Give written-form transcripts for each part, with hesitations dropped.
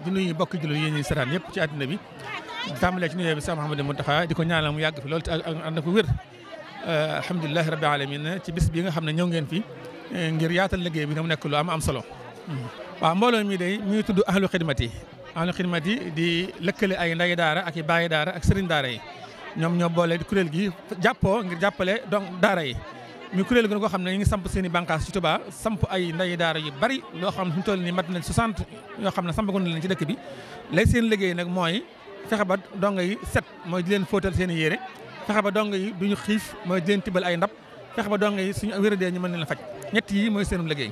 di nuyu bokk jullit yi ñuy saraan yëpp ci àddina bi tàmbalee ci nuyoo bi Cheikh Mouhamadou Mountakha di ko ñaanal mu yàgg fi loolu te ànd na ko wér alhamdulilahi rabbil alamin ci bis bi nga xam ne ñëw ngeen fi ngir yaatal liggéey bi mu nekk lu am solo waaw mbooloo mi day mi ngi tudd ahlu xidmati di lëkkale ay nday daara ak i bàyyi daara ak sëriñ daara yi ñoom ñoo boole kuréel gi jàppoo ngir jàppale donc daara yi mi kuréel gi nga xam ne ñu ngi samp seen i bànqaas ci Touba samp ay nday daara yu bari loo xam ne fi mu toll nii mat na 60 yoo xam ne sampagoon na leen ci dëkk bi lay seen liggéey nag mooy fexe ba donga yi set mooy di leen fóotal seen i yére fexe ba donga yi duñu xiif mooy di leen tibbal ay ndab fexe ba donga yi suñu wéradee ñu mën leen a faj ñett yi mooy seenum liggéey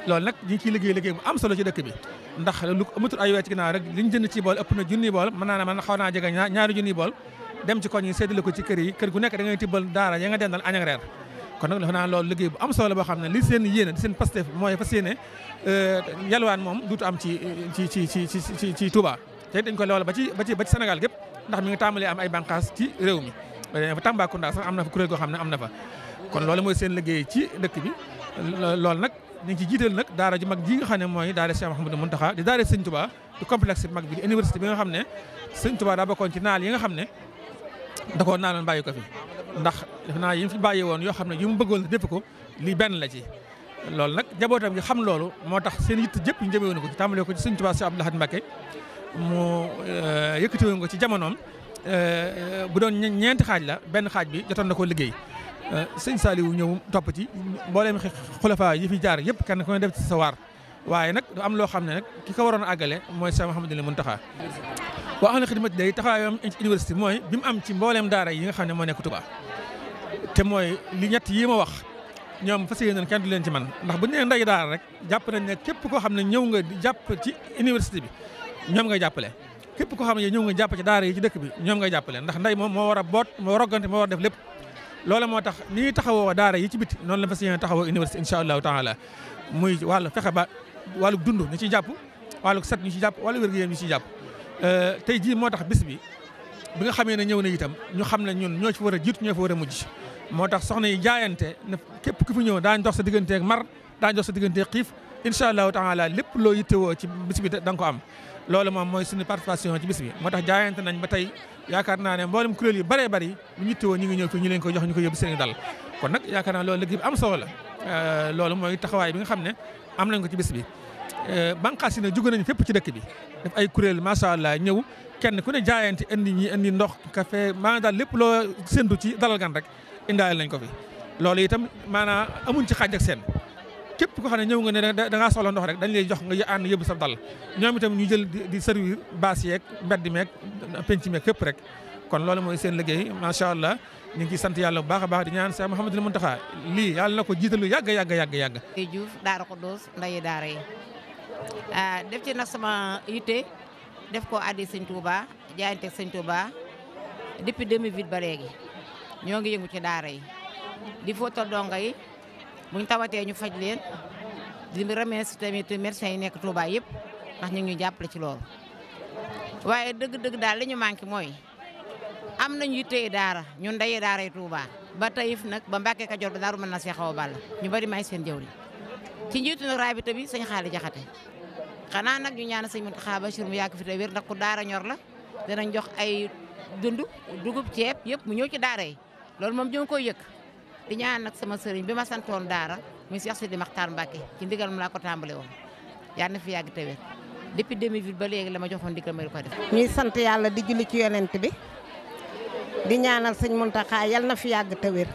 loolu nag ñu ngi ciy liggéey bu am solo ci dëkk bi ndax lu amatul ay weer ci ginnaaw rek li ñu jënd ci bool ëpp na junniy bool mën naa ne man xaw naa jege ñaari junniy bool dem ci koñ yi séddale ko ci kër yi kër gu nekk da ngay tibbal daara ya nga dendal añ ak reer kon nag dafa naa loolu liggéey bu am solo boo xam ne li seen yéene di seen Pastef mooy fas yéene yalwaan moom duutu am ci Touba te dañ ko loolu ba ci Sénégal gépp ndax mi ngi tàmbalee am ay bànqaas ci réew mi ba Tambacounda sax am na fa kuréel goo xam ne am na fa kon loolu mooy seen liggéey ci dëkk bi loolu nag ñu ngi ci jiital nag daara ju mag ji nga xam ne mooy daara Cheikh Mouhamadou Mountakha di daara Sëñ Touba di complexe bi mag bi di université bi nga xam ne Sëñ Touba daa bokkoon ci naal yi nga xam ne da koo naaloon bàyyi ko fi ndax def naa yi mu fi bàyyi woon yoo xam ne yu mu bëggoon def ko lii benn la ci loolu nag njabootam gi xam loolu moo tax seen yitt jëpp ñu jëmee woon ko ci tàmbalee ko ci Sëñ Touba Cheikh Abdou Lahad Mbacké mu yëkkati woon ko ci jamonoom bu doon ñeenti xaaj la benn xaaj bi jotoon na koo liggéey sëñ Saliou ñëw topp ci mbooleem xulafa yi fi jaar yëpp kenn ku ne def ci sa waar waaye nag du am loo xam ne nag ki ko waroon a àggale mooy Cheikh Mouhamadou Mountakha waa ahlu xidmati day taxawaayam ci université mooy bi mu am ci mbooleem daara yi nga xam ne moo nekk Touba te mooy li ñett yi ma wax ñoom fas yéeneen kenn du leen ci man ndax bu ñu nee nday daara rek jàpp nañ ne képp koo xam ne ñëw nga jàpp ci université bi ñoom ngay jàppale képp koo xam ne ñëw nga jàpp ci daara yi ci dëkk bi ñoom ngay jàppale ndax nday moom moo war a boot moo roggante moo war a def lépp loolu moo tax ni ñuy taxawoo daara yi ci biti noonu la fas yéene taxawoo université incha allahu taala muy wàllu fexe ba wàllu dund ñu ciy jàpp wàllu set ñu ciy jàpp wàllu wér-gu-yaram ñu ciy jàpp tey jii moo tax bis bi nga xamee ne ñëw na itam ñu xam ne ñun ñoo ci war a jiitu ñoo fi war a mujj moo tax soxna yi jaayante ne képp ku fi ñëw daañ dox sa digganteeg mar daañ dox sa digganteeg xiif incha allahu taala lépp loo yittewoo ci bis bi da nga ko am loolu moom mooy suñu participation ci bis bi moo tax jaayante nañ ba tey yaakaar naa ne mboolem kuréel yu bëree bëri lu yittewoo ñu ngi ñëw fii ñu leen ko jox ñu ko yóbbu seen dal kon nag yaakaar naa loolu liggéey bi am solo la loolu mooy taxawaay bi nga xam ne am nañ ko ci bis bi banqaas yi nag jóge nañ fépp ci dëkk bi def ay kuréel macha allah ñëw kenn ku ne jaayante indi ndox café maanaam daal lépp loo séntu ci dalal gan rek indaale nañ ko fi loolu itam maanaam amuñ ci xaaj ak seen képp ko xam ne ñëw nga ne da ngaa soxla ndox rek dañ lay jox nga ànd yóbbu sa dal ñoom itam ñu jël di servir baas yeeg mbedd meeg penc meeg fépp rek kon loolu mooy seen liggéey macha allah ñu ngi ciy sant yàlla bu baax a baax di ñaan Cheikh Mouhamadou Mountakha lii yàlla na ko jiitalu yàgg. Diouf Daara Khoudoss ndayi daara yi def ci nag sama yitte def ko addi Sëñ Touba jaayante Sëñ Touba depuis 2008 ba léegi ñoo ngi yëngu ci daara yi di fóotal donga yi buñ tawatee ñu faj leen di remercier tamit médecins yi nekk Touba yëpp ndax ñu ngi jàppale ci loolu waaye dëgg-dëgg daal li ñu manqué mooy am nañu yitte daara ñun ndayi daara yi Touba ba Taïf nag ba Mbàkke Kajoor ba Daaru mën na see xaw a ball ñu bari may seen jëwri ci njiitu nag rabita bi sëñ Xaali Jaxate xanaa nag ñu ñaan sëñ Mountakha Bachir mu yàgg fi te wér ndax ku daara ñor la danañ jox ay dund dugub ceeb yëpp mu ñëw ci daara yi loolu moom ñu ngi koy yëkk di ñaan nag sama sëriñ bi ma santoon daara muy Cheikh Sidi Makhtar Mbacké ci ndigal mu laa ko tàmbale woon yàlla na fi yàgg te wér depuis 2008 ba léegi la ma joxoon ndigal ma di ko def. ñuy sant yàlla di julli ci yonent bi di ñaanal sëñ Mountakha yàlla na fi yàgg te wér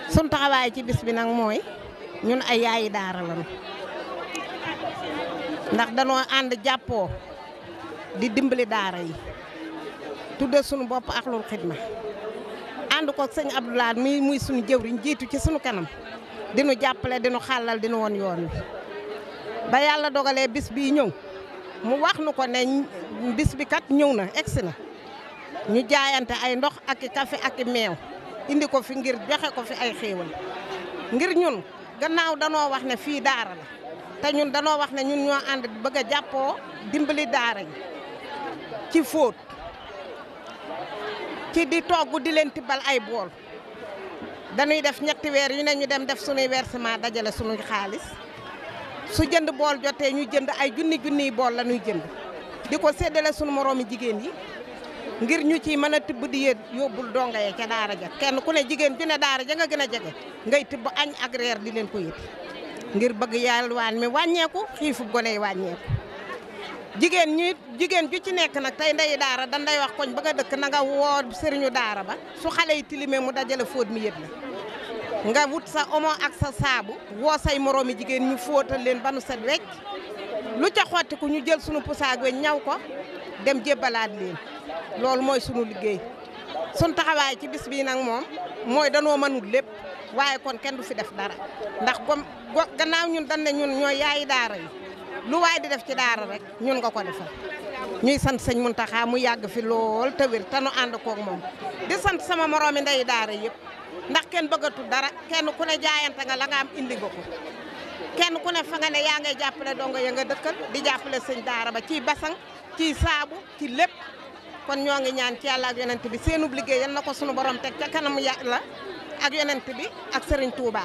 sunu taxawaay ci bis bi nag mooy ñun ay yaayi daara lañu ndax danoo ànd jàppoo di dimbali daara yi tudde sunu bopp Ahlul Xidma ànd ko sëñ Abdoulaye mi muy sunu jëwriñ jiitu ci sunu kanam dinu jàppale dinu xàllal dinu woon yoon wi ba yàlla dogalee bis bii ñëw mu wax nu ko ne bis bi kat ñëw na egsi na ñu jaayante ay ndox ak i café ak i meew indi ko fi ngir joxe ko fi ay xéewal ngir ñun gannaaw danoo wax ne fii daara la te ñun danoo wax ne ñun ñoo ànd bëgg a jàppoo dimbali daara yi ci fóot ci di togg di leen tibbal ay bool dañuy def ñetti weer yu ne ñu dem def sunuy versement dajale sunuy xaalis su jënd bool jotee ñu jënd ay junniy bool la ñuy jënd di ko séddale sunu moroomi jigéen yi ngir ñu ci mën a tibb di yóbbul donga ye ca daara ja kenn ku ne jigéen ju ne daara ja nga gën a jege ngay tibb añ ak reer di leen ko yët ngir bëgg yalwaan mi wàññeeku xiifu gone yi wàññeeku jigéen ju ci nekk nag tey ndeyi daara dan day wax koñ ba nga dëkk na nga woo sëriñu daara ba su xale yi tilimee mu dajale fóot mi yët la nga wut sa omo ak sa saabu woo say moroomi jigéen ñu fóotal leen ba nu set wecc lu ca xottiku ñu jël sunu pusaag weñ ñaw ko dem jébbalaat leen loolu mooy sunu liggéey sunu taxawaay ci bis bii nag moom mooy danoo mënul lépp waaye kon kenn du fi def dara ndax gannaaw ñun dañ ne ñun ñooy yaayi daara yi lu waay di def ci daara rek ñun nga ko defal ñuy sant sëñ Muntaxa mu yàgg fi lool te wér te nu ànd koog moom di sant sama moroomi ndeyi daara yëpp ndax kenn bëggatul dara kenn ku ne jaayante nga la nga am indi nga ko kenn ku ne fa nga ne yaa ngay jàppale dongo ya nga dëkkal di jàppale sëñ daara ba ciy basang ciy saabu ci lépp kon ñoo ngi ñaan ci yàlla ak yonent bi seenub liggéey yal na ko sunu borom teg ca kanam yàlla ak yonent bi ak Serigne Touba.